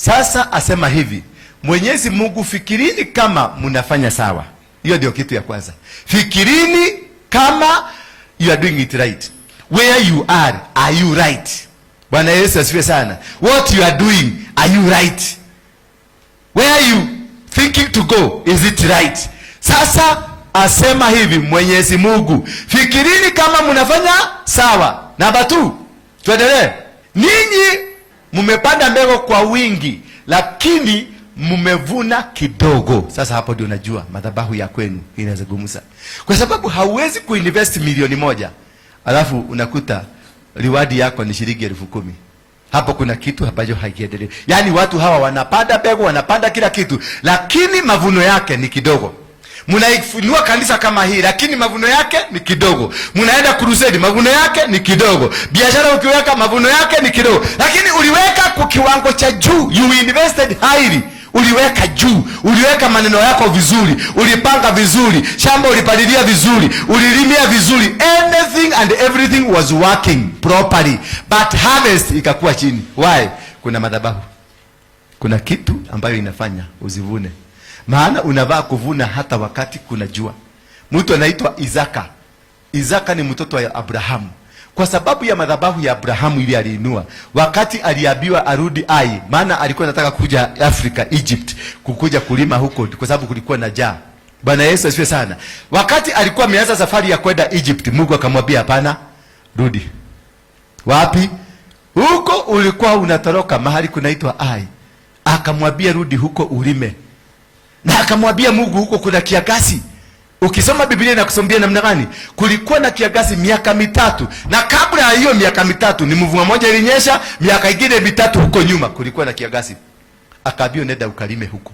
Sasa asema hivi, Mwenyezi Mungu, fikirini kama mnafanya sawa. Hiyo ndio kitu ya kwanza. Fikirini kama you are doing it right. Where you are you right? Bwana Yesu asifiwe sana. What you are doing, are you right? Where you thinking to go, is it right? Sasa asema hivi Mwenyezi Mungu, fikirini kama mnafanya sawa. Namba 2, tuendelee. Ninyi mmepanda mbegu kwa wingi, lakini mmevuna kidogo. Sasa hapo ndio unajua madhabahu ya kwenu inazungumza, kwa sababu hauwezi kuinvest 1,000,000 alafu unakuta reward yako ni shilingi 10,000. Hapo kuna kitu ambacho hakiendelei. Yaani watu hawa wanapanda mbegu, wanapanda kila kitu, lakini mavuno yake ni kidogo. Mnainua kanisa kama hii, lakini mavuno yake ni kidogo. Mnaenda crusade, mavuno yake ni kidogo. Biashara ukiweka, mavuno yake ni kidogo, lakini uliweka kwa kiwango cha juu, you invested highly. Uliweka juu, uliweka maneno yako vizuri, ulipanga vizuri, shamba ulipalilia vizuri, ulilimia vizuri, anything and everything was working properly, but harvest ikakuwa chini. Why? Kuna madhabahu, kuna kitu ambayo inafanya usivune, maana unavaa kuvuna hata wakati kuna jua. Mtu anaitwa Isaka. Isaka ni mtoto wa Abrahamu. Kwa sababu ya madhabahu ya Abrahamu ile aliinua, wakati aliambiwa arudi Ai, maana alikuwa anataka kuja Afrika, Egypt, kukuja kulima huko kwa sababu kulikuwa na njaa. Bwana Yesu asifiwe sana. Wakati alikuwa ameanza safari ya kwenda Egypt, Mungu akamwambia hapana, rudi. Wapi? Huko ulikuwa unatoroka mahali kunaitwa Ai. Akamwambia rudi huko ulime. Na akamwambia Mungu huko kuna kiangazi. Ukisoma Biblia inakusomea namna gani? Kulikuwa na kiangazi miaka 3. Na kabla ya hiyo miaka 3 ni mvua moja ilinyesha, miaka ingine 3 huko nyuma kulikuwa na kiangazi. Akaambiwa nenda ukalime huko.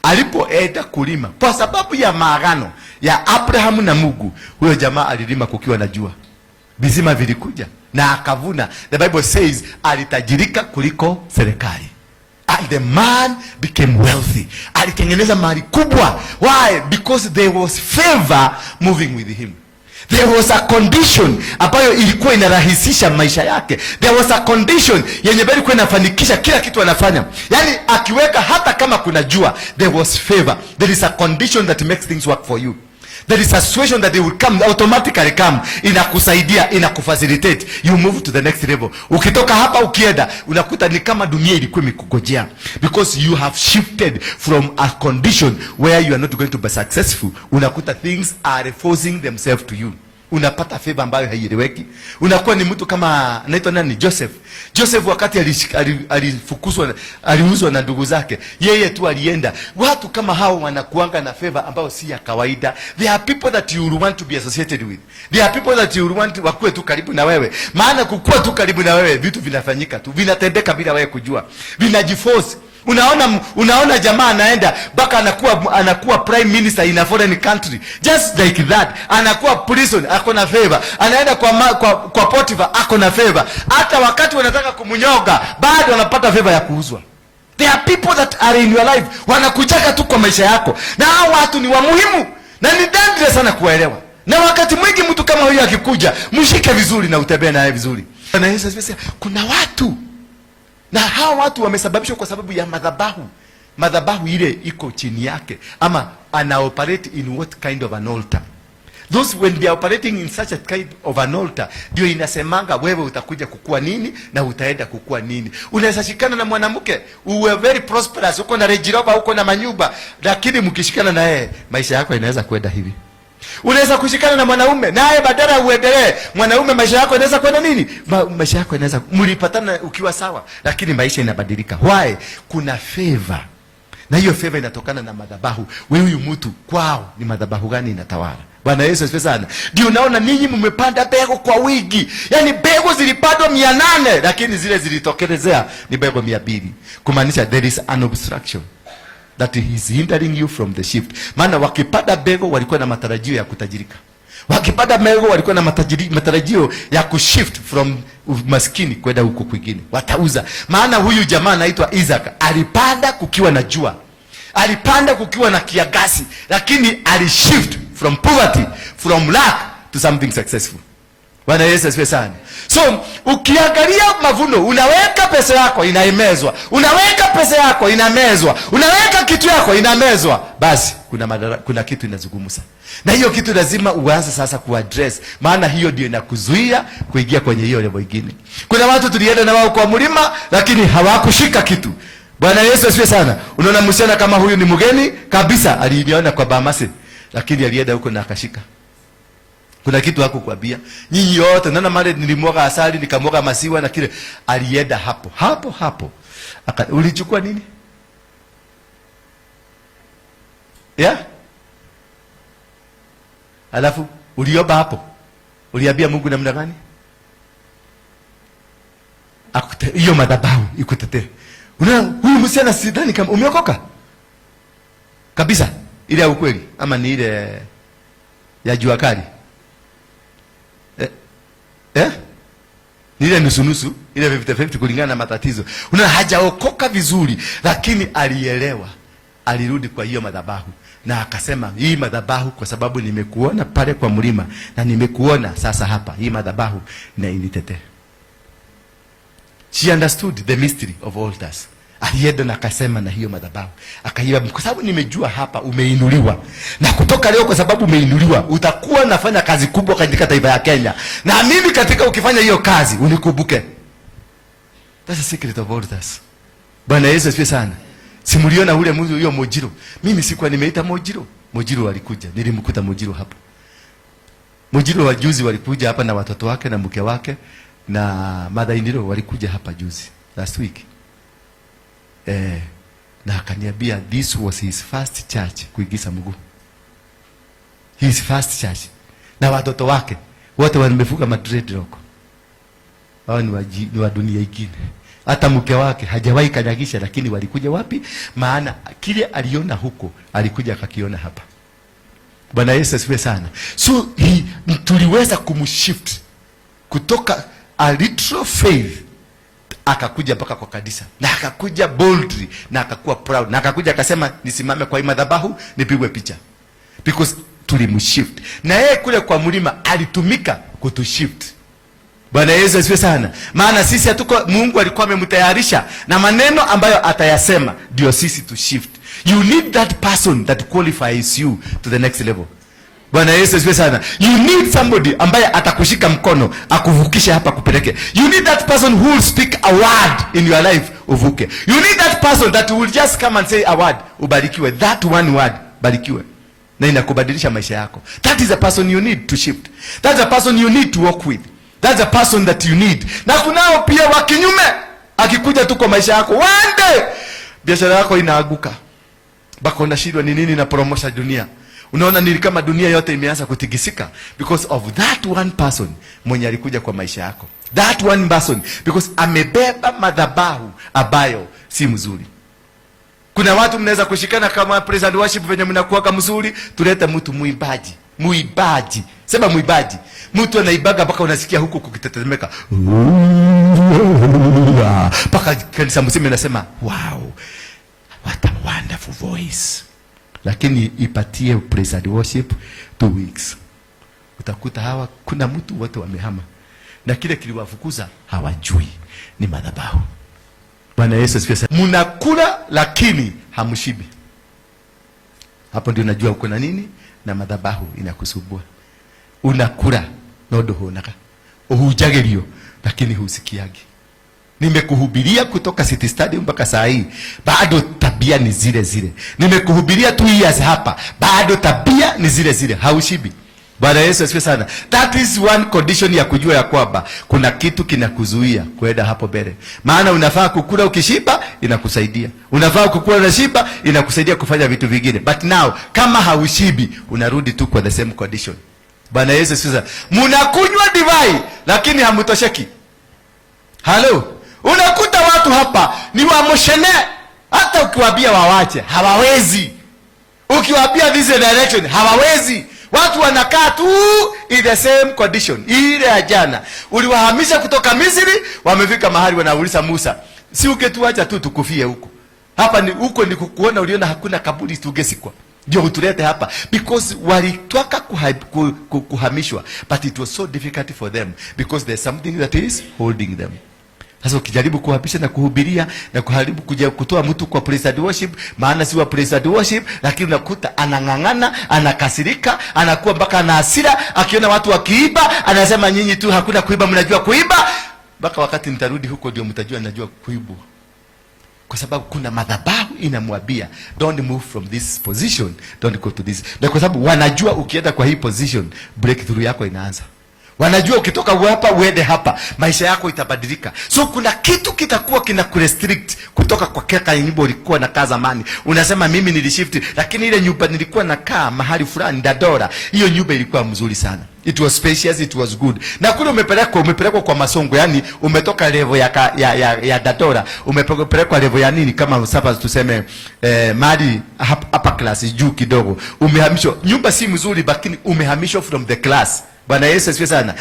Alipoenda kulima, kwa sababu ya maagano ya Abrahamu na Mungu, huyo jamaa alilima kukiwa na jua. Visima vilikuja na akavuna. The Bible says alitajirika kuliko serikali. And the man became wealthy. Alitengeneza mali kubwa. Why? Because there was favor moving with him. There was a condition ambayo ilikuwa inarahisisha maisha yake. There was a condition yenye bado ilikuwa inafanikisha kila kitu anafanya. Yaani akiweka hata kama kuna jua, there was favor. There is a condition that makes things work for you. There is a situation that they will come automatically come, inakusaidia, inakufacilitate, you move to the next level. Ukitoka hapa ukienda, unakuta ni kama dunia ilikuwa imekungojea, because you have shifted from a condition where you are not going to be successful. Unakuta things are forcing themselves to you. Unapata favor ambayo haieleweki. Unakuwa ni mtu kama anaitwa nani, Joseph. Joseph wakati alifukuzwa, aliuzwa na ndugu zake, yeye tu alienda. Watu kama hao wanakuanga na favor ambayo si ya kawaida. There are people that you will want to be associated with. There are people that you will want wakuwe tu karibu na wewe, maana kukua tu karibu na wewe, vitu vinafanyika tu, vinatendeka bila wewe kujua, vinajiforce. Unaona jamaa anaenda mpaka anakuwa prime minister in a foreign country just like that. Anakuwa prison, ako na favor. Anaenda kwa Potiphar, ako na favor. Hata wakati wanataka kumnyoga bado anapata favor ya kuuzwa. There are people that are in your life, wanakujaga tu kwa maisha yako, na hao watu ni wa muhimu na ni dangerous sana kuwaelewa. Na wakati mwingi mtu kama huyu akikuja, mshike vizuri na utembee naye vizuri. Na Yesu asifiwe. Kuna watu na hawa watu wamesababishwa kwa sababu ya madhabahu. Madhabahu ile iko chini yake, ama ana operate in what kind of an altar. Those when they are operating in such a kind of an altar, ndio inasemanga wewe utakuja kukua nini na utaenda kukua nini. Unaweza shikana na mwanamke uwe very prosperous, uko na Range Rover, uko na manyumba, lakini mkishikana na yeye maisha yako inaweza kwenda hivi. Unaweza kushikana na mwanaume naye badala uendelee, mwanaume maisha yako inaweza kwenda nini? Maisha yako inaweza, mlipatana ukiwa sawa, lakini maisha inabadilika. Why? Kuna favor. Na hiyo favor inatokana na madhabahu. Wewe huyu mtu kwao ni madhabahu gani inatawala? Bwana Yesu asifiwe sana. Ndio unaona ninyi mmepanda mbegu kwa wingi. Yaani mbegu zilipandwa 800 lakini zile zilitokelezea ni mbegu 200. Kumaanisha there is an obstruction that is hindering you from the shift. Maana wakipanda mbegu walikuwa na matarajio ya kutajirika. Wakipanda mbegu walikuwa na matarajio ya kushift from umaskini kwenda huko kwingine. Watauza. Maana huyu jamaa anaitwa Isaac alipanda kukiwa na jua. Alipanda kukiwa na kiangazi, lakini alishift from poverty, from lack to something successful. Bwana Yesu asifiwe sana. So ukiangalia mavuno, unaweka pesa yako inaimezwa, unaweka pesa yako inamezwa, unaweka kitu yako inamezwa, basi kuna madara, kuna kitu inazungumza, na hiyo kitu lazima uanze sasa kuaddress, maana hiyo ndio inakuzuia kuingia kwenye hiyo level ingine. Kuna watu tulienda na wao kwa mlima, lakini hawakushika kitu. Bwana Yesu asifiwe sana. Unaona msichana kama huyu ni mgeni kabisa, aliniona kwa Bamasi, lakini alienda huko na akashika. Kuna kitu hakukwambia. Nyinyi wote naona mara nilimwaga asali nikamwaga maziwa na kile, alienda hapo hapo hapo. Ulichukua nini? Yeah? Alafu uliomba hapo. Uliambia Mungu namna gani? Hiyo madhabahu ikutetee. Unaona huyu msichana sidhani kama umeokoka. Kabisa ile ya ukweli ama ni ile ya jua kali? Eh? Eh? Ni ile nusu nusu, ile 50-50 kulingana na matatizo. Unaona hajaokoka vizuri, lakini alielewa. Alirudi kwa hiyo madhabahu na akasema, hii madhabahu kwa sababu nimekuona pale kwa mlima na nimekuona sasa hapa, hii madhabahu na initetee. She understood the mystery of altars. Alienda na akasema na hiyo madhabahu. Akaiba, kwa sababu nimejua hapa umeinuliwa. Na kutoka leo kwa sababu umeinuliwa, utakuwa nafanya kazi kubwa katika taifa ya Kenya. Na mimi katika ukifanya hiyo kazi, unikumbuke. That's the secret of altars. Bwana Yesu asifiwe sana. Simuliona ule mtu huyo Mojiro. Mimi sikuwa nimeita Mojiro. Mojiro alikuja. Nilimkuta Mojiro hapa. Mojiro wa juzi walikuja hapa na watoto wake na mke wake na mother-in-law walikuja hapa juzi last week. Na akaniambia this was his first church kuingiza mguu. His first church. Na watoto wake wote wamefuga madreadlock. Hao ni wa dunia ingine. Hata mke wake hajawahi kanyagisha, lakini walikuja wapi? Maana kile aliona huko alikuja akakiona hapa. Bwana Yesu asifiwe sana. So tuliweza kumshift kutoka a little faith akakuja mpaka kwa kanisa, na akakuja boldly, na akakuwa proud, na akakuja akasema nisimame kwa hii madhabahu nipigwe picha, because tulimshift. Na yeye kule kwa mlima alitumika kutushift. Bwana Yesu asifiwe sana. Maana sisi hatuko, Mungu alikuwa amemtayarisha na maneno ambayo atayasema ndio sisi to shift. You need that person that qualifies you to the next level. Bwana Yesu asifiwe sana. You need somebody ambaye atakushika mkono akuvukishe hapa kupeleke. You need that person who will speak a word in your life uvuke. You need that person that will just come and say a word, ubarikiwe. That one word, barikiwe. Na inakubadilisha maisha yako. That is a person you need to shift. That's a person you need to walk with. That's a person that you need. Na kunao pia wa kinyume, akikuja tu kwa maisha yako, one day biashara yako inaaguka. Bako unashindwa ni nini na promosha dunia. Unaona ni kama dunia yote imeanza kutikisika because of that one person mwenye alikuja kwa maisha yako. That one person, because amebeba madhabahu ambayo si mzuri. Kuna watu mnaweza kushikana kama praise and worship venye mnakuwa kama mzuri, tulete mtu muimbaji. Muimbaji. Sema muimbaji. Mtu anaibaga mpaka unasikia huku kukitetemeka. Mpaka kanisa mzima inasema, wow, what a wonderful voice. Lakini ipatie praise and worship 2 weeks. Utakuta hawa kuna mtu wote wamehama. Na kile kiliwafukuza hawajui ni madhabahu. Bwana Yesu asifiwe sana. Mnakula lakini hamshibi. Hapo ndio unajua uko na nini na madhabahu inakusumbua. Unakula no nduhunaga. Uhunjagirio lakini husikiagi. Nimekuhubiria kutoka City Stadium mpaka saa hii, bado tabia ni zile zile. Nimekuhubiria 2 years hapa, bado tabia ni zile zile, haushibi. Bwana Yesu asifiwe sana. That is one condition ya kujua ya kwamba kuna kitu kinakuzuia kwenda hapo mbele. Maana unafaa kukula ukishiba, inakusaidia. Unafaa kukula na shiba, inakusaidia kufanya vitu vingine. But now kama haushibi, unarudi tu kwa the same condition. Bwana Yesu asifiwe sana. Mnakunywa divai lakini hamutosheki. Hello. Unakuta watu hapa ni wa moshene, hata ukiwaambia wawache hawawezi. Ukiwaambia this direction hawawezi. Watu wanakaa tu in the same condition ile ya jana. Uliwahamisha kutoka Misri, wamefika mahali wanauliza Musa, si ungetuacha tu tukufie huko? Hapa ni huko ni kukuona, uliona hakuna kaburi tungesikwa. Ndio utulete hapa, because walitaka kuhamishwa, but it was so difficult for them because there's something that is holding them. Sasa ukijaribu kuhamisha na kuhubiria na kuharibu kuja kutoa mtu kwa praise and worship, maana si wa praise and worship, lakini unakuta anang'ang'ana, anakasirika, anakuwa mpaka ana hasira, akiona watu wakiiba, anasema, "Nyinyi tu hakuna kuiba, mnajua kuiba. Mpaka wakati nitarudi huko ndio mtajua najua kuibwa." Kwa sababu kuna madhabahu inamwambia, "Don't move from this position, don't go to this." Na kwa sababu wanajua ukienda kwa hii position, breakthrough yako inaanza. Wanajua ukitoka hapa uende hapa, maisha yako itabadilika. So kuna kitu kitakuwa kina kurestrict kutoka kwa kile nyumba ulikuwa nakaa zamani. Unasema, "Mimi nilishift, lakini ile nyumba nilikuwa nakaa mahali fulani Dandora, hiyo nyumba ilikuwa mzuri sana. It was spacious, it was good." Na kule umepelekwa kwa Masongo, yani umetoka level ya Dandora, umepelekwa level ya nini, kama sasa tuseme mali upper class juu kidogo. Umehamishwa. Nyumba si mzuri, lakini umehamishwa from the class. Bwana Yesu asifiwe sana.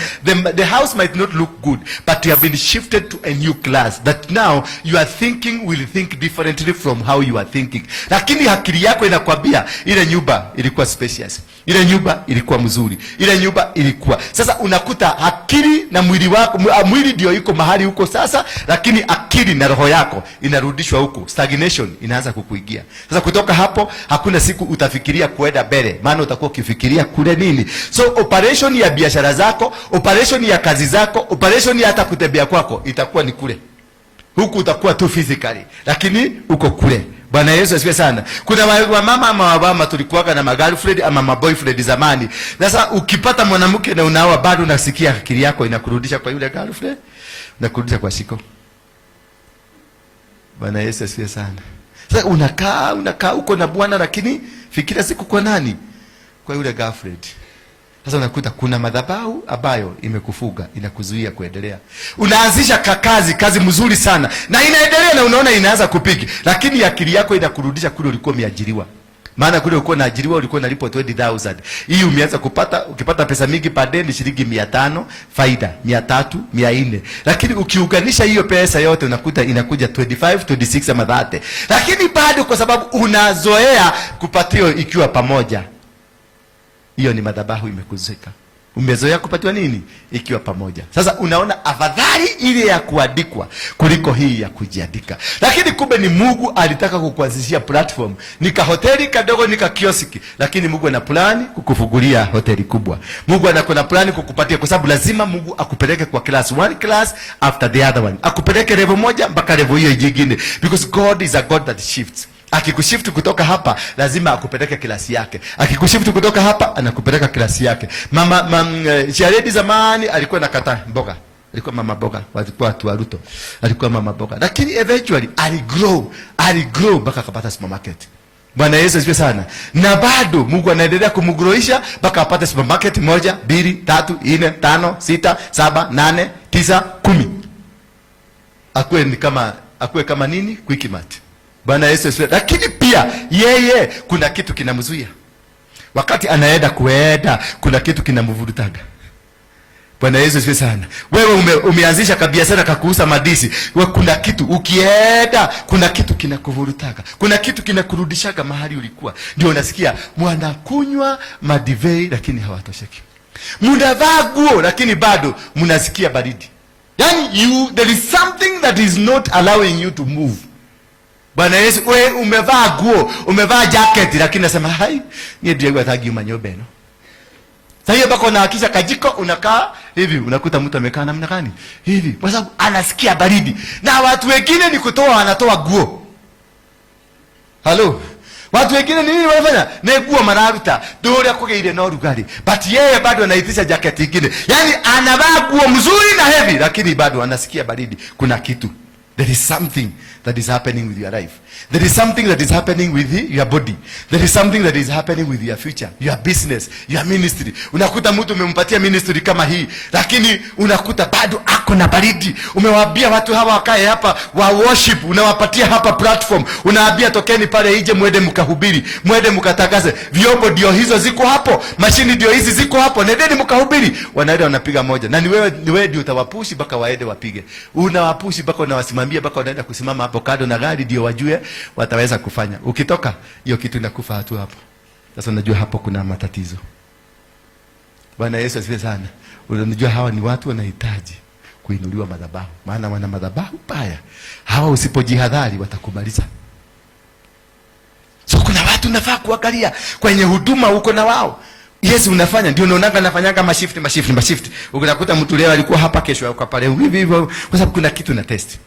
The house might not look good, but you have been shifted to a new class that now you are thinking will think differently from how you are thinking. Lakini akili yako inakwambia ile nyumba ilikuwa spacious, ile nyumba ilikuwa mzuri, ile nyumba ilikuwa. Sasa unakuta akili na mwili wako, mwili ndio iko mahali huko sasa, lakini akili na roho yako inarudishwa huko. Stagnation inaanza kukuingia. Sasa kutoka hapo hakuna siku utafikiria kuenda mbele, maana utakuwa ukifikiria kule nini. So operation ya biashara zako, operation ya kazi zako, operation ya hata kutembea kwako itakuwa ni kule. Huku utakuwa tu physically, lakini uko kule. Bwana Yesu asifiwe sana. Kuna wamama ama wababa tulikuwaga na magirlfriend ama maboyfriend zamani. Sasa ukipata mwanamke na unaoa, bado unasikia akili yako inakurudisha kwa yule girlfriend, inakurudisha kwa Shiko. Bwana Yesu asifiwe sana. Sasa unakaa uko na bwana, lakini fikira siku kwa nani? Kwa yule girlfriend. Sasa unakuta kuna madhabahu ambayo imekufuga, inakuzuia kuendelea. Unaanzisha kazi mzuri sana na inaendelea na unaona inaanza kupiga, lakini akili yako inakurudisha kule ulikuwa umeajiriwa. Maana kule ulikuwa unaajiriwa ulikuwa unalipwa 20,000. Hii umeanza kupata, ukipata pesa mingi per day ni shilingi 500, faida 300, 400. Lakini ukiunganisha hiyo pesa yote unakuta inakuja 25, 26 ama 30. Lakini bado kwa sababu unazoea kupatiwa ikiwa pamoja. Hiyo ni madhabahu imekuzika. Umezoea kupatiwa nini? Ikiwa pamoja. Sasa unaona afadhali ile ya kuandikwa kuliko hii ya kujiandika. Lakini kumbe ni Mungu alitaka kukuanzishia platform. Ni kahoteli kadogo, ni ka kioski, lakini Mungu ana plani kukufungulia hoteli kubwa. Mungu ana kuna plani kukupatia, kwa sababu lazima Mungu akupeleke kwa class, one class after the other one. Akupeleke level moja mpaka level hiyo nyingine, because God is a God that shifts. Akikushift kutoka hapa, lazima akupeleke klasi yake. Akikushift kutoka hapa, anakupeleka klasi yake. Mama Sharedi zamani alikuwa nakata mboga, alikuwa mama mboga, walikuwa watu wa Ruto, alikuwa mama mboga, lakini eventually aligrow mpaka akapata supermarket. Bwana Yesu asifiwe sana. Na bado Mungu anaendelea kumgroisha mpaka apate supermarket moja, mbili, tatu, nne, tano, sita, saba, nane, tisa, 10. Akuwe kama nini? Quickmart. Bwana Yesu asifiwe. Lakini pia yeye kuna kitu kinamzuia. Wakati anaenda kuenda, kuna kitu kinamvurutaga. Bwana Yesu asifiwe sana. Wewe umeanzisha kabiashara kakuuza madisi. Wewe kuna kitu ukienda, kuna kitu kinakuvurutaga. Kuna kitu kinakurudishaga mahali ulikuwa. Ndio unasikia mwanakunywa madivei lakini hawatosheki. Mnavaa nguo lakini bado mnasikia baridi. Yani there is something that is not allowing you to move. Bwana Yesu, we umevaa nguo, umevaa jacket, lakini nasema, "Hai, niĩ ndiraigua ta ngiuma nyũmba ĩno." Sasa hiyo mpaka unawakisha kajiko, unakaa hivi, unakuta mtu amekaa namna gani? Hivi, kwa sababu anasikia baridi. Na watu wengine ni kutoa wanatoa nguo. Halo. Watu wengine ni nini wanafanya? Ni nguo mararuta. Ndio kũgĩire na ũrugarĩ. But yeye bado anaitisha jacket ingine. Yaani anavaa nguo mzuri na heavy, lakini bado anasikia baridi. Kuna kitu. There is something that is happening with your life. There is something that is happening with your body. There is something that is happening with your future, your business, your ministry. Unakuta mtu umempatia ministry kama hii, lakini unakuta bado ako na baridi. Umewaambia watu hawa wakae hapa wa worship, unawapatia hapa platform, unawaambia tokeni pale nje mwende mkahubiri, mwende mkatangaze. Vyombo ndio hizo ziko hapo, mashini ndio hizi ziko hapo, nendeni mkahubiri. Wanaenda wanapiga moja, na ni wewe ndio utawapush mpaka waende wapige. Unawapush mpaka unawasimamia mpaka wanaenda kusimama hapo kando na gari ndio wajue wataweza kufanya. Ukitoka, hiyo kitu inakufa hatu hapo. Sasa unajua hapo kuna matatizo. Bwana Yesu asifiwe sana. Unajua hawa ni watu wanahitaji kuinuliwa madhabahu, maana wana madhabahu baya. Hawa usipojihadhari watakumaliza. So kuna watu unafaa kuangalia kwenye huduma uko na wao. Yes, unafanya ndio unaonaga nafanyaga mashift, mashift, mashift. Unakuta mtu leo alikuwa hapa, kesho yuko pale, hivi hivyo, kwa sababu kuna kitu na test.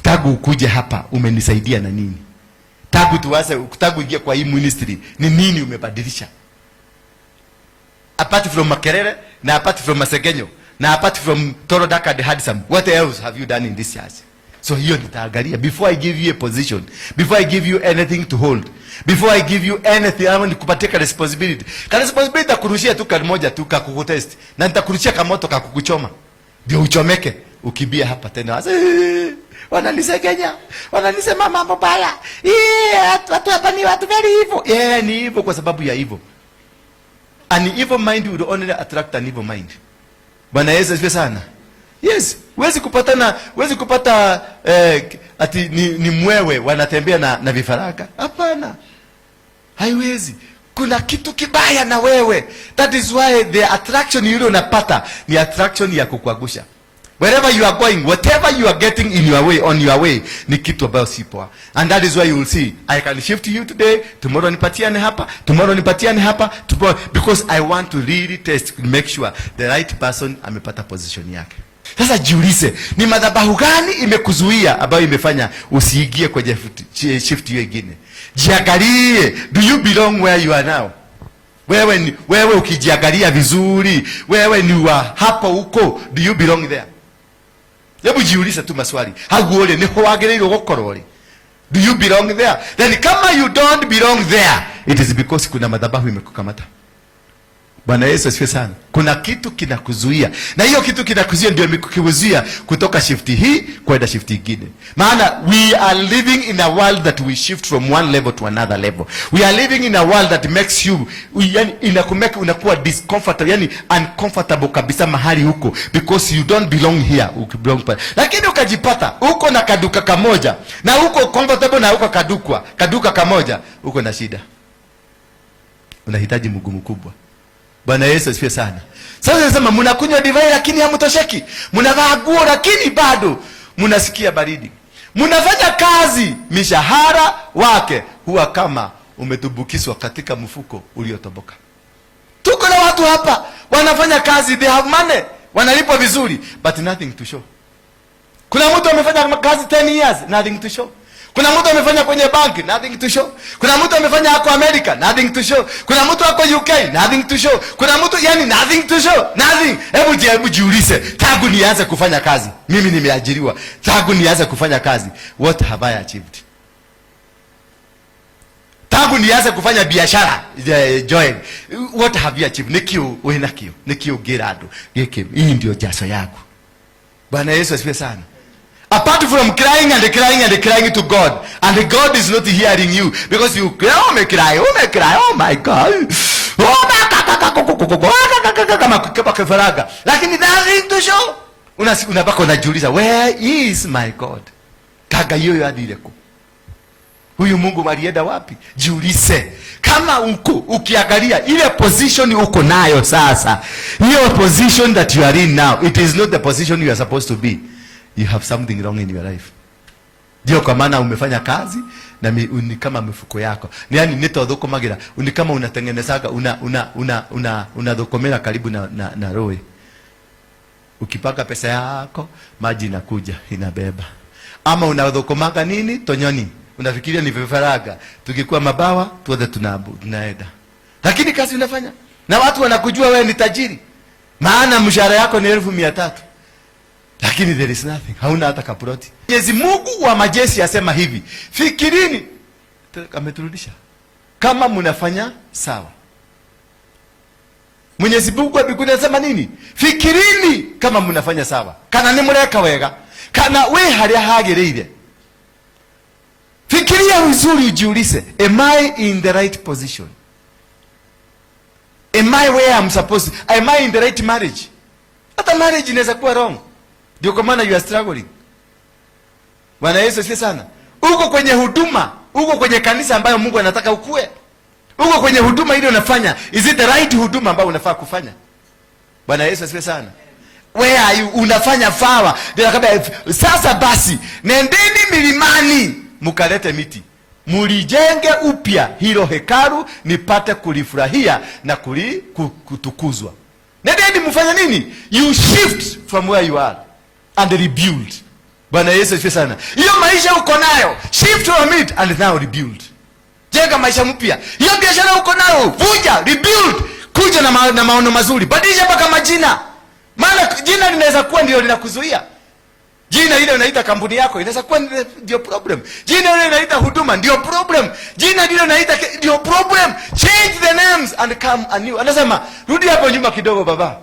Tangu ukuje hapa umenisaidia na nini? Tangu tuanze, tangu ingia kwa hii ministry, ni nini umebadilisha? Apart from makelele na apart from masegenyo na apart from tall, dark and handsome, what else have you done in this church? So hiyo nitaangalia before I give you a position, before I give you anything to hold, before I give you anything, ama nikupatie ka responsibility. Ka responsibility takurushia tu kamoja tu ka kukutest, na nitakurushia kamoto ka kukuchoma, ndio uchomeke ukibia hapa tena. Asa, wananisegenya, wananisema mambo baya. Watu hapa ni watu very evil. Yeah, ni hivyo kwa sababu ya hivyo. An evil mind will only attract an evil mind. Bwana Yesu asifiwe sana. Yes, huwezi kupata ati ni mwewe wanatembea na vifaranga. Hapana. Haiwezi. Kuna kitu kibaya na wewe. That is why the attraction yule unapata ni attraction ya kukuangusha. Wherever you are going, whatever you are getting in your way, on your way, ni kitu ambayo si poa. And that is why you will see, I can shift you today, tomorrow nipatiane hapa, tomorrow nipatiane hapa, tomorrow, because I want to really test, make sure the right person amepata position yake. Sasa jiulize, ni madhabahu gani imekuzuia ambayo imefanya usiingie kwenye shift hiyo ingine? Jiangalie, do you belong where you are now? Wewe ukijiangalia vizuri, wewe ni wa hapo huko, do you belong there? Hebu jiulize tu maswali. Hau uri niho wagĩrĩirwo gũkorwo ri? Do you belong there? Then kama you don't belong there, it is because kuna madhabahu imekukamata. Bwana Yesu asifiwe sana. Kuna kitu kinakuzuia, na hiyo kitu kinakuzuia ndio imekuzuia kutoka shift hii kwenda shift ingine. Maana we are living in a world that we shift from one level to another level. We are living in a world that makes you, yani inakumake unakuwa discomfortable, yani uncomfortable kabisa mahali huko, because you don't belong here, ukibelong pale. Lakini ukajipata uko na kaduka kamoja na uko comfortable na uko kaduka kamoja, uko na shida. Unahitaji mguu mkubwa. Bwana Yesu asifiwe sana. Sasa nasema mnakunywa divai lakini hamtosheki. Mnavaa nguo lakini bado mnasikia baridi. Mnafanya kazi, mishahara wake huwa kama umetumbukizwa katika mfuko uliotoboka. Tuko na watu hapa wanafanya kazi, they have money, wanalipwa vizuri, but nothing to show. Kuna mtu amefanya kazi 10 years, nothing to show. Kuna mtu amefanya kwenye bank, nothing to show. Kuna mtu amefanya ako America, nothing to show. Kuna mtu ako UK, nothing to show. Kuna mtu, yani, nothing to show, nothing. Hebu jiulize, tangu nianze kufanya kazi, mimi nimeajiriwa, tangu nianze kufanya kazi, what have I achieved? Tangu nianze kufanya biashara, join, what have you achieved? Nikio wena kio, nikio gerado. Giki, hii ndio jaso yako. Bwana Yesu asifiwe sana. Apart from crying and crying and crying to God, and God is not hearing you because you cry, oh cry, oh cry, oh my God. Oh, kama kama kifaranga. Lakini nothing to show. Unabaki unajiuliza, where is my God? Kaga hiyo yathire ku. Huyu Mungu alienda wapi? Jiulize. Kama uko ukiangalia ile position uko nayo sasa, hiyo position that you are in now, it is not the position you are supposed to be. You have something wrong in your life. Ndio kwa maana umefanya kazi na ni kama mifuko yako. Ni yani nitothukumagira, ni kama unatengenezaga una una una una unathukumira karibu na roe. Ukipaka pesa yako, maji inakuja inabeba. Ama unathukumaga nini? Tonyoni. Unafikiria ni vifaranga. Tukikuwa mabawa tuote tunaenda. Lakini kazi unafanya na watu wanakujua wewe ni tajiri. Maana mshahara yako ni 300,000. Lakini there is nothing. Hauna hata kaploti. Mwenyezi Mungu wa majeshi asema hivi, fikirini, ameturudisha, kama mnafanya sawa. Mwenyezi Mungu wa mbinguni anasema nini? Fikirini kama mnafanya sawa. Kana ni mureka wega. Kana we haria hagiriire. Fikiria vizuri ujiulize, am I in the right position? Am I where I'm supposed to? Am I in the right marriage? Hata marriage inaweza kuwa wrong. Ndio kwa maana you are struggling. Bwana Yesu asifiwe sana. Uko kwenye huduma, uko kwenye kanisa ambayo Mungu anataka ukue. Uko kwenye huduma ile unafanya, is it the right huduma ambayo unafaa kufanya? Bwana Yesu asifiwe sana. Where are you? Unafanya sawa? Ndio akaambia, sasa basi nendeni milimani mkalete miti, mulijenge upya hilo hekalu, nipate kulifurahia na kutukuzwa. Nendeni mfanye nini? You shift from where you are and rebuild. Bwana Yesu asifiwe sana. Hiyo maisha uko nayo, shift from it and now rebuild. Jenga maisha mpya. Hiyo biashara uko nayo, vunja, rebuild. Kuja na maono mazuri, badilisha mpaka majina, maana jina linaweza kuwa ndio linakuzuia. Jina ile unaita kampuni yako inaweza kuwa ndio problem. Jina ile unaita huduma ndio problem. Jina ile unaita ndio problem. Change the names and come anew. Anasema rudi hapo nyuma kidogo, baba.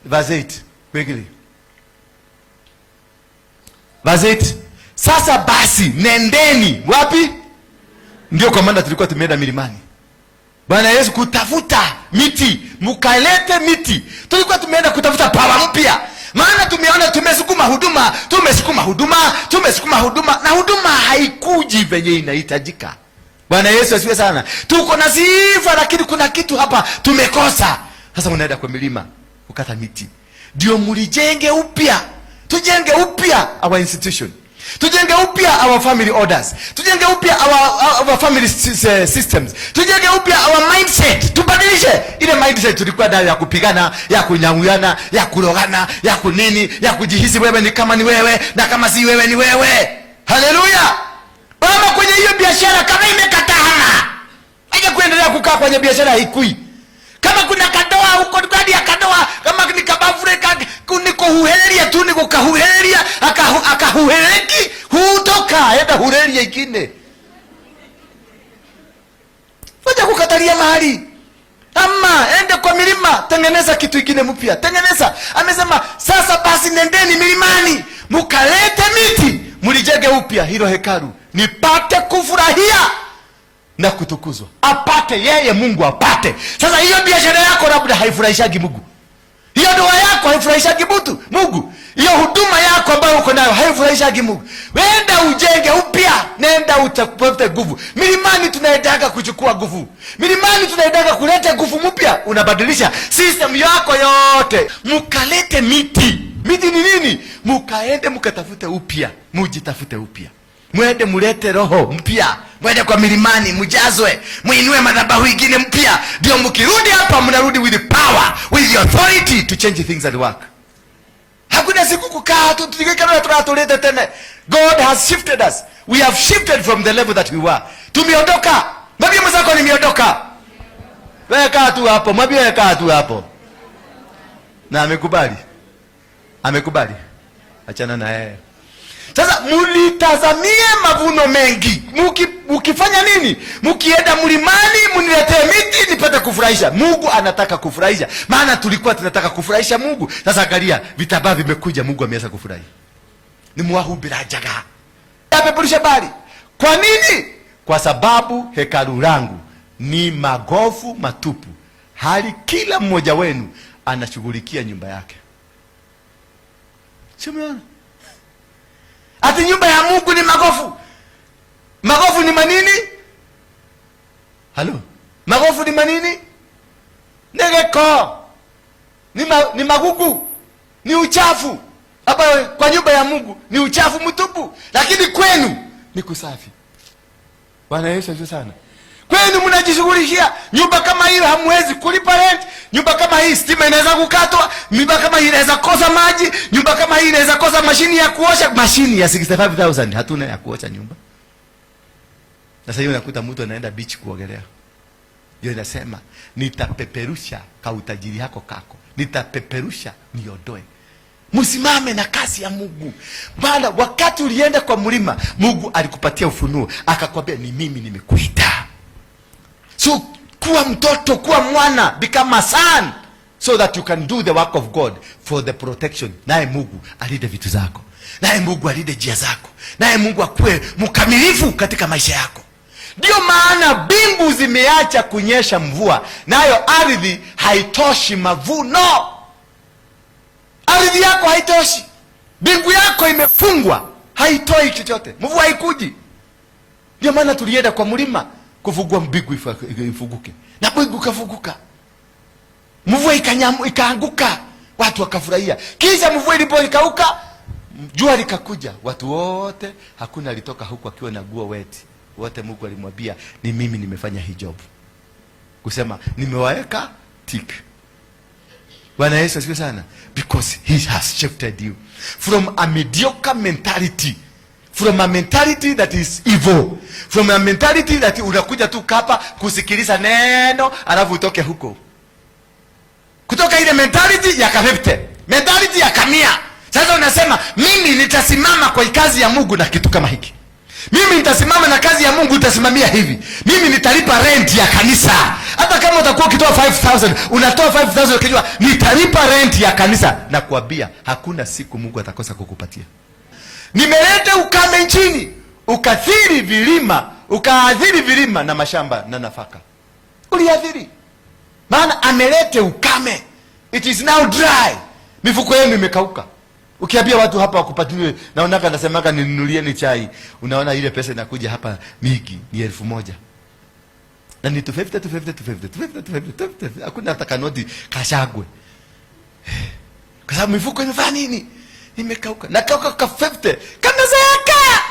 Verse 8 quickly. Verse 8. Sasa basi nendeni wapi? Ndio kwa maana tulikuwa tumeenda milimani. Bwana Yesu kutafuta miti, mkalete miti. Tulikuwa tumeenda kutafuta power mpya. Maana tumeona tumesukuma huduma, tumesukuma huduma, tumesukuma huduma, na huduma haikuji venye inahitajika. Bwana Yesu asifiwe sana. Tuko na sifa, lakini kuna kitu hapa tumekosa. Sasa unaenda kwa milima kukata miti, ndio mlijenge upya. Tujenge upya our institution, tujenge upya our family orders, tujenge upya our family systems, tujenge upya our mindset. Tubadilishe ile mindset tulikuwa nayo ya kupigana, ya kunyang'uyana, ya kurogana, ya kunini, ya kujihisi wewe ni kama ni wewe na kama si wewe ni wewe. Haleluya! Mama, kwenye hiyo biashara kama imekatana, aje kuendelea kukaa kwenye biashara haikui. Kama kuna kadoa huko ndani ya kadoa, kama ni kabavure ni kuhuhereria tu, ni kukahuhereria, akahuhereki, hutoka enda hureria ingine. Fanya kukatalia mahali. Ama ende kwa milima, tengeneza kitu kingine mpya. Tengeneza. Amesema sasa basi nendeni milimani, mkalete miti, mlijenge upya hilo hekalu, nipate kufurahia na kutukuzwa. Apate yeye, Mungu apate. Sasa hiyo biashara yako labda haifurahishagi Mungu. Hiyo ndoa yako haifurahishagi mtu Mungu. Hiyo huduma yako ambayo uko nayo haifurahishagi Mungu. Wenda ujenge upya, nenda utapate nguvu. Milimani tunaendaga kuchukua nguvu. Milimani tunaendaga kuleta nguvu mpya. Unabadilisha system yako yote. Mkalete miti. Miti ni nini? Mkaende mkatafute upya, mujitafute upya. Mwende mulete roho mpya. Mwende kwa milimani mjazwe, muinue madhabahu ingine mpya. Ndio mkirudi hapa mnarudi with the power, with the authority to change things at work. Hakuna siku kukaa tu tutikana tunatulete tena. God has shifted us. We have shifted from the level that we were. Tumeondoka. Mwambie mwenzako nimeondoka. Wewe kaa tu hapo, mwambie wewe kaa tu hapo. Na amekubali. Amekubali. Achana na yeye. Sasa mulitazamie mavuno mengi. Mukifanya nini? Mukienda mlimani muniletee miti nipate kufurahisha. Mungu anataka kufurahisha. Maana tulikuwa tunataka kufurahisha Mungu. Sasa angalia vitambaa vimekuja, Mungu ameanza kufurahi. Ni mwahubira njaga. Apeperusha bali. Kwa nini? Kwa sababu hekalu langu ni magofu matupu, hali kila mmoja wenu anashughulikia nyumba yake. Sio umeona? Ati nyumba ya Mungu ni magofu. Magofu ni manini? Halo? Magofu ni manini? Negeko. Ni magugu. Ni uchafu. Hapa kwa nyumba ya Mungu ni uchafu mtupu, lakini kwenu ni kusafi. Bwana Yesu asifiwe sana. Kwenu mnajishughulishia nyumba kama hiyo, hamwezi kulipa rent. Nyumba kama hii stima inaweza kukatwa, nyumba kama hii inaweza kosa maji, nyumba kama hii inaweza kosa mashini ya kuosha. Mashini ya 65,000 hatuna ya kuosha nyumba. Sasa hiyo unakuta mtu anaenda beach kuogelea. Ndio inasema nitapeperusha ka utajiri yako kako, nitapeperusha niondoe. Msimame na kazi ya Mungu. Maana wakati ulienda kwa mlima, Mungu alikupatia ufunuo, akakwambia ni mimi nimekuita. So kuwa mtoto, kuwa mwana, become a son so that you can do the work of God for the protection. Naye Mungu alinde vitu zako. Naye Mungu alinde njia zako. Naye Mungu akuwe mkamilifu katika maisha yako. Ndio maana mbingu zimeacha kunyesha mvua, nayo ardhi haitoshi mavuno. Ardhi yako haitoshi, mbingu yako imefungwa, haitoi chochote, mvua haikuji. Ndio maana tulienda kwa mlima. Kufungua mbingu ifunguke, na mbingu ikafunguka, mvua ikaanguka, watu wakafurahia. Kisha mvua ilipoikauka, jua likakuja, watu wote, hakuna alitoka huku akiwa na nguo wet. Wote Mungu alimwambia, ni mimi nimefanya hii job, kusema nimewaweka tick. Bwana Yesu asifiwe sana, because he has shifted you from a mediocre mentality, from a mentality that is evil, from a mentality that unakuja tu hapa kusikiliza neno alafu utoke huko, kutoka ile mentality ya kafifty, mentality ya kamia. Sasa unasema, mimi nitasimama kwa kazi ya Mungu na kitu kama hiki. Mimi nitasimama na kazi ya Mungu, nitasimamia hivi. Mimi nitalipa rent ya kanisa. Hata kama utakuwa ukitoa 5000, unatoa 5000 ukijua nitalipa rent ya kanisa. Na kuambia hakuna siku Mungu atakosa kukupatia. Nimeleta ukame nchini, ukathiri vilima, ukaathiri vilima na mashamba na nafaka. Uliathiri. Maana amelete ukame. It is now dry. Mifuko yenu imekauka. Ukiambia watu hapa wakupatie, naonaka nasemaga ninunulieni chai. Unaona ile pesa inakuja hapa mingi ni 1000. Na ni 250, 250, 250, 250, 250, 250. Hakuna hata kanoti kashagwe. Kwa sababu mifuko imefanya nini? Imekauka. Na kauka ka 50. Kamezeeka.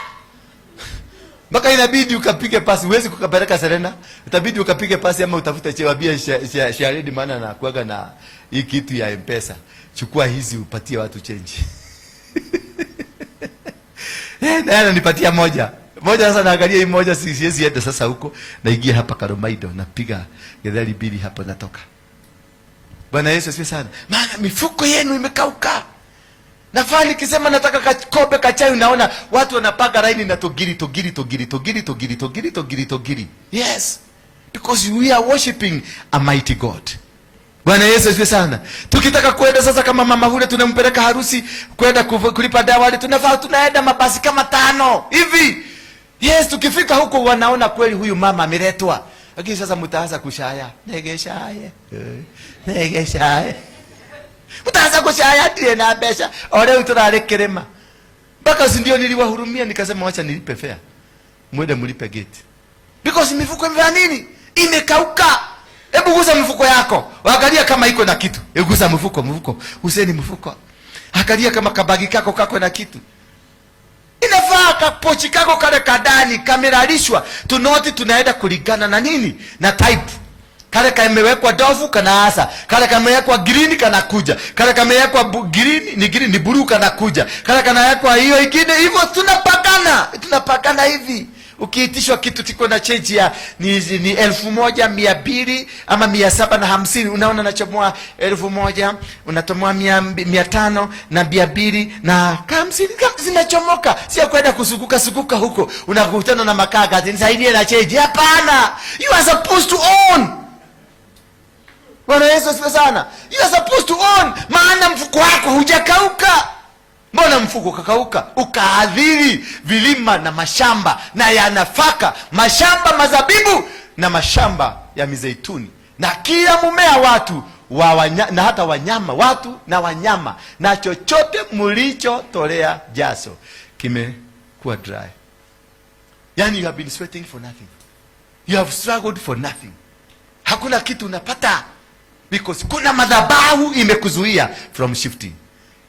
Mpaka inabidi ukapige pasi, huwezi kukapeleka Serena. Itabidi ukapige pasi ama utafute chewabia sharedi, maana na kuaga na hii kitu ya M-Pesa. Chukua hizi upatie watu change. Naye ananipatia moja. Moja sasa naangalia hii moja, siwezi enda sasa huko. Naingia hapa Karomaido, napiga getheri mbili hapo natoka. Bwana Yesu asifiwe sana. Maana mifuko yenu imekauka. Nafaa nikisema nataka kakombe kachai, unaona watu wanapanga laini na togiri, togiri, togiri, togiri, togiri, togiri, togiri, togiri. Yes. Because we are worshiping a mighty God. Bwana Yesu asifiwe sana. Tukitaka kwenda sasa kama mama hule tunampeleka harusi kwenda kulipa dawari, tunafaa tunaenda mabasi kama 5 hivi. Yes, tukifika huko wanaona kweli huyu mama ameletwa. Lakini sasa mtaanza kushaya. Negeshaye. Negeshaye. Mtaanza kushaya ndiye na pesa. Ole uturare kirima. Mpaka si ndio niliwahurumia nikasema wacha nilipe fare. Mwende mlipe gate. Because mifuko imefanya nini? Imekauka. Hebu gusa mfuko yako. Angalia kama iko na kitu. Hebu gusa mfuko, mfuko. Useni mfuko. Angalia kama kabagi kako kako na kitu. Inafaa kapochi kako kale kadani kamelalishwa. Tunoti tunaenda kulingana na nini? Na type. Kale kamewekwa dofu kanaasa. Kale kamewekwa green kanakuja. Kale kamewekwa green ni green ni blue kanakuja. Kale kanawekwa hiyo ingine hivyo tunapakana. Tunapakana hivi. Ukiitishwa kitu kiko na change ya ni 1200 ama 750, unaona nachomoa 1000, unatomoa 500 na 200 na 50, zinachomoka. Sio kwenda kusukuka sukuka huko unakutana na makaka nisaidie na change. Hapana, you are supposed to own. Bwana Yesu asifiwe sana. You are supposed to own, maana mfuko wako hujakauka. Mbona mfuko ukakauka? Ukaadhiri vilima na mashamba na ya nafaka, mashamba mazabibu na mashamba ya mizeituni, na kila mumea watu wa na hata wanyama, watu na wanyama, na chochote mlichotolea jaso kimekuwa dry. Yani you have been sweating for nothing. You have struggled for nothing. Hakuna kitu unapata because kuna madhabahu imekuzuia from shifting.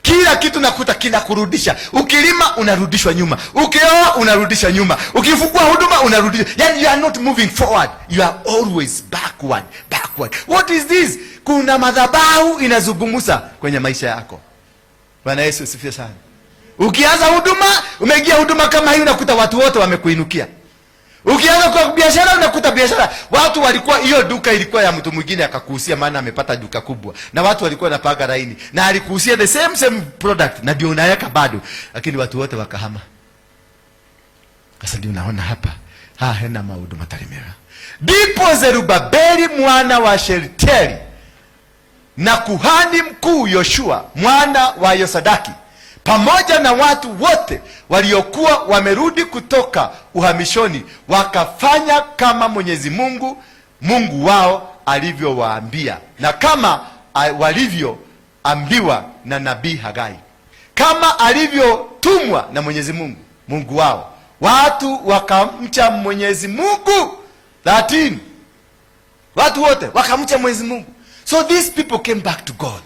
Kila kitu nakuta kinakurudisha. Ukilima unarudishwa nyuma, ukioa unarudishwa nyuma, ukifungua huduma unarudishwa. Yani you are not moving forward, you are always backward, backward. What is this? Kuna madhabahu inazungumza kwenye maisha yako. Bwana Yesu asifiwe sana. Ukianza huduma, umeingia huduma kama hii, unakuta watu wote wamekuinukia. Ukianza kwa biashara unakuta biashara watu walikuwa, hiyo duka ilikuwa ya mtu mwingine akakuhusia, maana amepata duka kubwa, na watu walikuwa wanapanga laini na alikuhusia the same same product, na ndio unaweka bado, lakini watu wote wakahama. Sasa ndio unaona hapa ha hena maundu matari mega. Ndipo Zerubabeli mwana wa Shealtieli na kuhani mkuu Yoshua mwana wa Yosadaki pamoja na watu wote waliokuwa wamerudi kutoka uhamishoni wakafanya kama Mwenyezi Mungu Mungu wao alivyowaambia na kama walivyoambiwa na nabii Hagai, kama alivyotumwa na Mwenyezi Mungu Mungu wao. Watu wakamcha Mwenyezi Mungu 13, watu wote wakamcha Mwenyezi Mungu. So these people came back to God.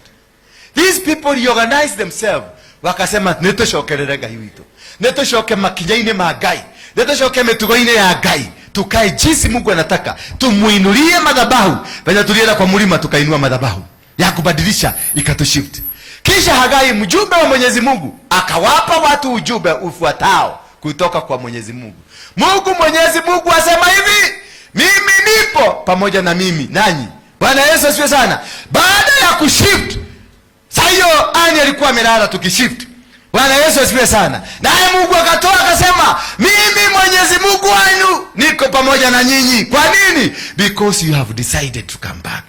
These people reorganized themselves, wakasema, "Nĩtũcokerere Ngai witũ, nĩtũcoke makinya-inĩ ma Ngai, nĩtũcoke mĩtugo-inĩ ya Ngai, tukae jinsi Mungu anataka, tumuinulie madhabahu venye tulienda kwa mlima tukainua madhabahu ya kubadilisha ikatushift." Kisha Hagai, mjumbe wa Mwenyezi Mungu, akawapa watu ujumbe ufuatao kutoka kwa Mwenyezi Mungu: "Mungu Mwenyezi Mungu asema hivi, mimi nipo pamoja na mimi nanyi." Bwana Yesu asifiwe sana. Baada ya kushift, saa hiyo ani alikuwa amelala tukishift. Bwana Yesu asifiwe sana. Naye Mungu akatoa akasema, "Mimi Mwenyezi Mungu wenu niko pamoja na nyinyi." Kwa nini? Because you have decided to come back,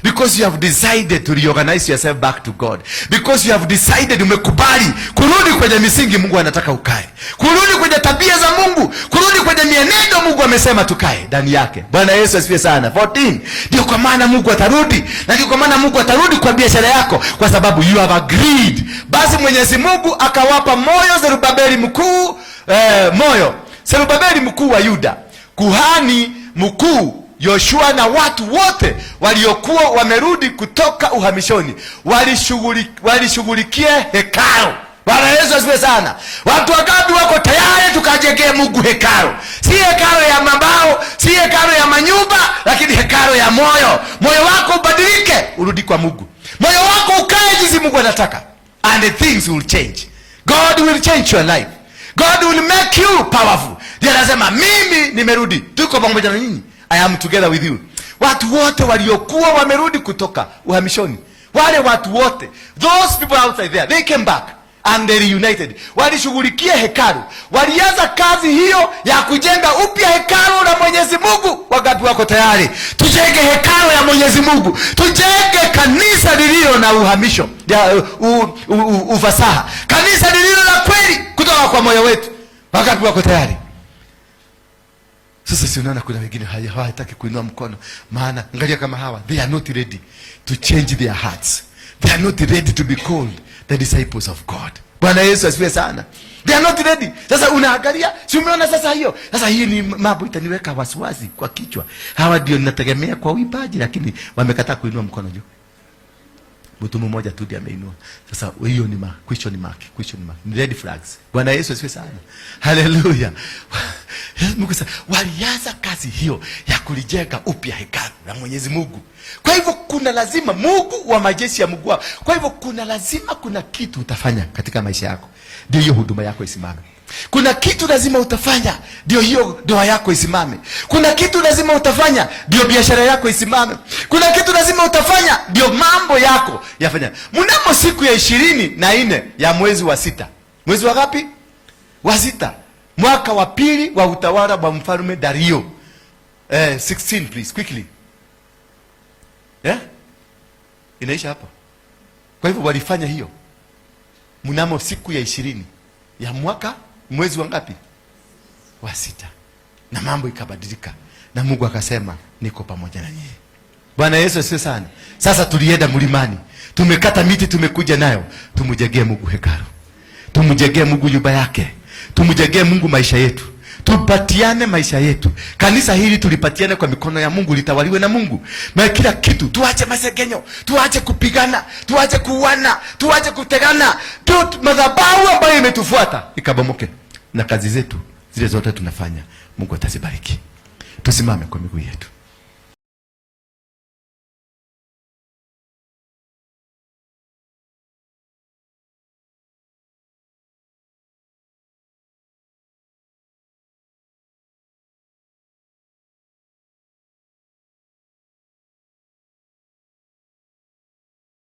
because you have decided to reorganize yourself back to God, because you have decided, umekubali kurudi kwenye misingi Mungu anataka ukae, kurudi kwenye tabia za Mungu, kurudi kwenye mienendo Mungu amesema tukae ndani yake. Bwana Yesu asifiwe sana. 14, ndio kwa maana Mungu atarudi, na ndio kwa maana Mungu atarudi kwa biashara yako, kwa sababu you have agreed. Basi Mwenyezi Mungu akawapa moyo Zerubabeli mkuu, moyo Zerubabeli mkuu wa Yuda, kuhani mkuu Yoshua na watu wote waliokuwa wamerudi kutoka uhamishoni, walishughulikia hekalu. Bwana Yesu asifiwe sana. Watu wangapi wako tayari tukajengee Mungu hekalu? Si hekalu ya mabao, si hekalu ya manyumba, lakini hekalu ya moyo. Moyo wako ubadilike, urudi kwa Mungu. Moyo wako ukae jinsi Mungu anataka, and the things will change. God will change your life. God will make you powerful. Ndiye anasema, "Mimi nimerudi, tuko pamoja na nyinyi. I am together with you." Watu wote waliokuwa wamerudi kutoka uhamishoni, wale watu wote, those people outside there, they came back and they reunited. Walishughulikia hekalu, walianza kazi hiyo ya kujenga upya hekalu la Mwenyezi Mungu. Wangapi wako tayari tujenge hekalu ya Mwenyezi Mungu, tujenge kanisa lililo na uhamisho ya, ufasaha, kanisa lililo la kweli kutoka kwa moyo wetu? Wangapi wako tayari? Sasa si unaona kuna wengine hawataki kuinua mkono, maana angalia kama hawa, they are not ready to change their hearts. They are not ready to be called the disciples of God. Bwana Yesu asifiwe sana. They are not ready. Sasa unaangalia, si umeona sasa hiyo? Sasa hii ni mambo itaniweka wasiwasi kwa kichwa. Hawa ndio ninategemea kwa uimbaji, lakini wamekataa kuinua mkono juu. Mtu mmoja tu ndiye ameinua. Sasa hiyo ni question mark, question mark. Ni red flags. Bwana Yesu asifiwe sana. Haleluya. Mungu sasa walianza kazi hiyo ya kulijenga upya hekalu la Mwenyezi Mungu. Kwa hivyo kuna lazima Mungu wa majeshi ya Mungu wao. Kwa hivyo kuna lazima kuna kitu utafanya katika maisha yako, ndio hiyo huduma yako isimame. Kuna kitu lazima utafanya ndio hiyo ndoa yako isimame. Kuna kitu lazima utafanya ndio biashara yako isimame. Kuna kitu lazima utafanya ndio mambo yako yafanya. Mnamo siku ya 24 ya mwezi wa sita, mwezi wa ngapi? Wa sita, mwaka wa pili wa utawala wa mfalme Dario. 16 please, quickly. Yeah? Inaisha hapo. Kwa hivyo walifanya hiyo mnamo siku ya 20 ya mwaka, mwezi wa ngapi? Wa sita, na mambo ikabadilika, na Mungu akasema, "Niko pamoja na nyinyi." Bwana Yesu asifiwe sana. Sasa tulienda mlimani, tumekata miti, tumekuja nayo, tumjengee Mungu hekalu, tumjengee Mungu nyumba yake, tumjengee Mungu maisha yetu, tupatiane maisha yetu. Kanisa hili tulipatiane kwa mikono ya Mungu, litawaliwe na Mungu na kila kitu. Tuache masengenyo, tuache kupigana, tuache kuuana, tuache kutegana, tu madhabahu ambayo imetufuata ikabomoke, na kazi zetu zile zote tunafanya Mungu atazibariki. Tusimame kwa miguu yetu.